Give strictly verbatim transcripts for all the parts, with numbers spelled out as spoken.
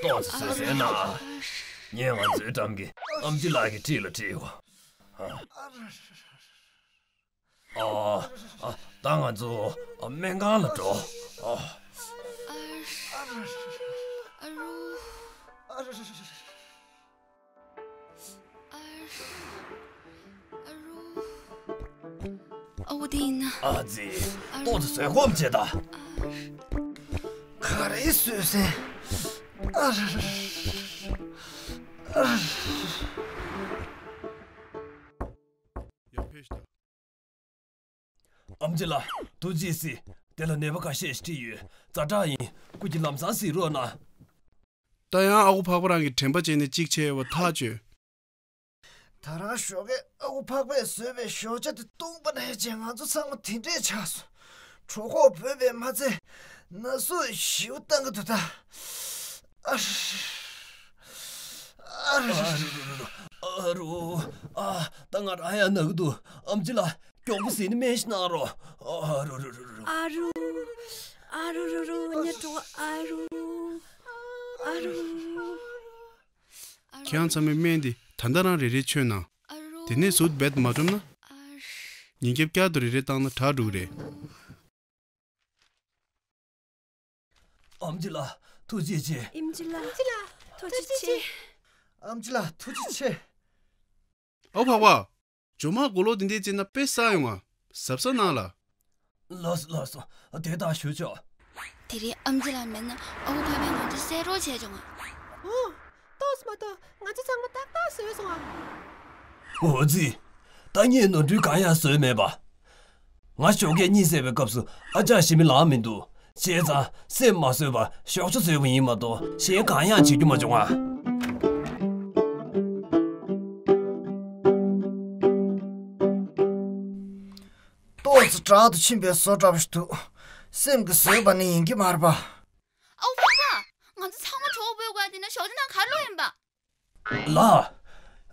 ཏོག་ཙམ་བཟོད་བསྲན་གནང་། ངས་ང་ཚོའི་འགྲམ་གྱི་ཨམ་ཆི་ལགས་ཀྱི་འཁྲིས་ལ་ཁྲིད་གོ། ཨ། ཨ། ད་ང་ཚོ་སྨན་ཁང་ལ་འགྲོ། ཨ། ཨ་རུ། ཨ་རུ། ཨ་རུ། ཨ་འོ་དེ་ཡིན་ན། ཨ་ཙི། ཨ་རུ། ཏོག་ཙམ་བཟོད་སྒོམ་བྱེད་ད། ཨ་རུ། ག་རེ་བཟོད་བསྲན། ཨ་རུ། ཨ་རུ། ཡར་ཕེབས་ཤིག་ད། ཨམ་ཆི་ལགས། ཐུགས་རྗེ་གཟིགས། དེ་ལ་ནད་པ་ཁ་ཤས་ཤིག་ཁྲིད་ཡོད། ཛ་དྲག་ཡིན། སྐུ་མཁྱེན་ལམ་སང་གཟིགས་རོགས་གནང་། ད་ཡང་ཨ་ཁུ་འཕགས་པ་རང་གི་དྲན་པ་བརྗེད་ནས་གཅིག་བྱས་པ་ཐག་ཆོད། ད་རང་ཞོགས་ཀས་ཨ་ཁུ་འཕགས་པས་བཟོས་པའི་ཞོགས་ཇ་དེ་བཏུངས་པ་ནས་བྱས་ང་ཚོ་ཚང་མ་དེ་འདྲས་ཆགས་སོང་། གྲོད་ཁོག་བོད་པས་མ་ཚད་ན་ཟུག་ཞེ་པོ་བཏང་གི་འདུག་ད། ཨ་རུ། ཨ་རུ། ཨ་རུ། ཨ། ད་ང་རང་ཡང་ན་གི་འདུག་ཨམ་ཆི་ལགས། མགྱོགས་པོ་ཟིན་ནས་སྨན་ཞིག་གནང་རོགས། ཨ་རུ་རུ་རུ་རུ། ཨ་རུ། ཨ་རུ་རུ་རུ། ངའི་གྲོད་ཁོག་ཨ་རུ། ཨ་རུ། ཁྱེད་རང་ཚང་མས་སྨན་འདི་ད་ལྟ་རང་རེ་རེ་མཆོད་གནང་། ཨ་རུ། དེ་ནས་ཟུར་དུ་རྦད་དེ་མ་སྒྲུབ་ན། ཨ་རུ། ཉིན་རྒྱབ་བསྐྱར་དུ་རེ་རེ་བཏང་ན་དྲག་འགྲོ་གི་རེད། ཨམ་ཆི་ལགས། ཐུགས་རྗེ་ཆེ། ཨམ་ཆི་ལགས། ཨམ་ཆི་ལགས། ཐུགས་རྗེ་ཆེ། ཨམ་ཆི་ལགས། ཐུགས་རྗེ་ཆེ། ཨོ་འཕགས་པ། ཇོ་མ་མགོ་ལོག་འདི་འདྲས་བྱས་ན་དཔེ་བསགས་ཡོང་ང་། གཟབ་གཟབ་གནང་ལ། ལགས་སོ་ལགས་སོ། དེ་ལྟར་ཞུ་ཆོག་དེ་རིང་ཨམ་ཆི་ལགས་མེད་ན་ཨ་ཁུ་འཕགས་པས་ང་ཚོ་བསད་རོགས་བྱས་བྱུང་ང་། ཨོ། ཏོག་ཙམ་མ་གཏོགས་ང་ཚོ་ཚང་མ་ཏག་ཏག་བཟོས་སོང་ང་། འོ་ཙི། ད་ངས་ནོར་འཁྲུལ་གང་ཡང་བཟོས་མེད་པ། ང་ཞོགས་ཀས་གཉིད་སད་པའི་སྐབས་སུ་ཨ་ཅག་ཞི་མི་ལངས་མི་འདུག་བྱས་ཙང་སེམས་མ་བཟོད་པར་ཞོགས་ཇ་བཟོས་པ་ཡིན་མ་གཏོགས་གཞན་གང་ཡང་བྱེད་རྒྱུ་མ་བྱུང་ང་། ཏོག་ཙམ་དྲག་ཏུ་ཕྱིན་པའི་བཟོ་འདྲ་པོ་ཞིག་འདུག་སེམས་ཀྱིས་བཟོས་པ་ནི་ཡིན་གྱི་མ་རེད་པ། ཨའུ་ཕ་མ། ང་ཚོ་ཚང་མ་གྲོགས་པོའི་དགོས་དེ་ན་ཞོགས་ཇ་ནང་ག་རེ་བླུགས་ཡིན་པ། ལགས།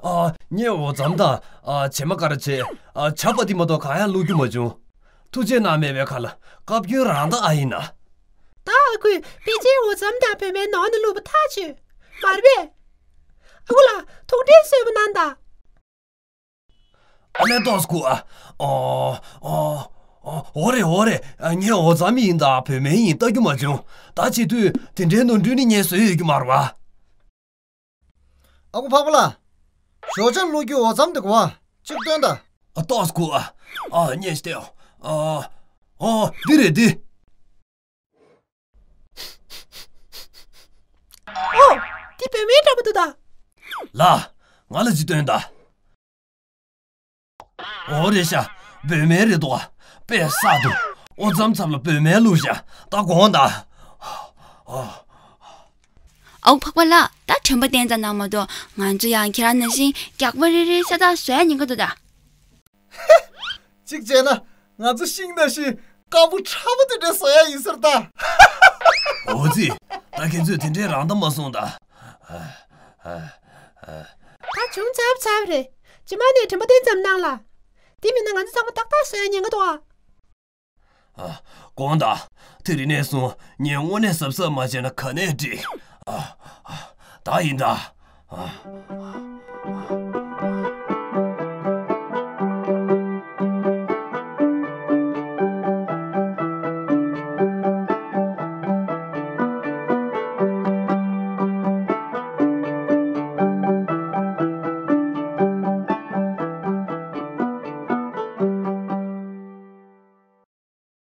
ཨ། ངས་འོ་རྫམ་དང་། ཨ། བྱེ་མ་ཀ་ར་བྱེ། ཨ། ཇ་པ་ཏི་མ་གཏོགས་གང་ཡང་བླུགས་རྒྱུ་མ་བྱུང་། ཐུགས་རྗེ་གནང་མེད་པའི་ཁར་ལ་བཀའ་བཀྱོན་རང་ད་ཨ་ཡིན་ན། ད་ཨ་ཁུས་ཕལ་ཆེར་འོ་རྫམ་དང་བོད་མའི་ནང་ནས་བླུགས་པ་ཐག་ཆོད། མ་རེད་པས། ཨ་ཁུ་ལགས་ཐུགས་ཁྲལ་གསོལ་པ་གནང་དང་། ཨ་ལས་ཏོག་ཙམ་སྒུག་ཨ། ཨོ། ཨོ། ཨོ། འོ་རེད་འོ་རེད། ངས་འོ་རྫམ་ཡིན་དང་བོད་མའི་ཡིན་ལྟ་རྒྱུ་མ་བྱུང་། ད་བྱེད་དུས་དེ་འདྲའི་ནོར་འཁྲུལ་ནི་ངས་བཟོས་ཡོད་རྒྱུ་མ་རེད་པ། ཨ་ཁུ་འཕགས་པ་ལགས། ཞོགས་ཇ་བླུགས་རྒྱུའི་འོ་རྫམ་དེ་གོ་བ། གཅིག་སྟོན་དང་། ཨ། ཏོག་ཙམ་སྒུག་ཨ། ཨ། ཉན་ཤིག་ཨ། ཨོ། འདི་རེད་འདི། ཨོ། འདི་བོད་མའི་འདྲ་པོ་འདུག་ད། ལགས། ང་ལ་གཅིག་སྟོན་དང་། འོ་རེད་ཤག་བོད་མའི་རེད་འདུག་ཨ། དཔེ་བསགས་འདུག་འོ་རྫམ་ཚབ་ལ་བོད་མའི་བླུགས་ཤག་ད་དགོངས་དག་ཨོ། ཨའུ་འཕགས་པ་ལགས། ད་དྲན་པ་བསྟེན་ཙམ་གནང་མ་གཏོགས་ང་ཚོ་ཡང་ཁྱེད་རང་ནང་བཞིན་རྒྱགས་པ་རེ་རེ་ཤ་སྟག་བཟོ་ཡ་ཉེན་ཁ་འདུག་ད། གཅིག་བྱས་ན་ང་ཚོ་ཤིང་ནང་བཞིན་དཀར་པོ་ཁྲ་པོ་དེ་འདྲ་བཟོ་ཡ་ཡིན་ཟེར་ད། འོ་ཙི། ད་ཁྱེད་ཚོས་དེ་འདྲའི་རང་དབང་མ་སོང་ད། ད་བྱུང་ཚར་ཚར་རེད། རྗེས་མ་ནས་དྲན་པ་བསྟེན་ཙམ་གནང་ལ། དེ་མིན་ན་ང་ཚོ་ཚང་མ་ཏག་ཏག་བཟོ་ཡ་ཉེན་ཁ་འདུག་ཨ། ཨ། དགོངས་དག་དེ་རིང་ནས་བཟུང་ངས་དངོས་གནས་གཟབ་གཟབ་མ་བྱས་ན་ག་ནས་འགྲིག་ཨ། ཨ། ད་ཡིན་ད། ཨ།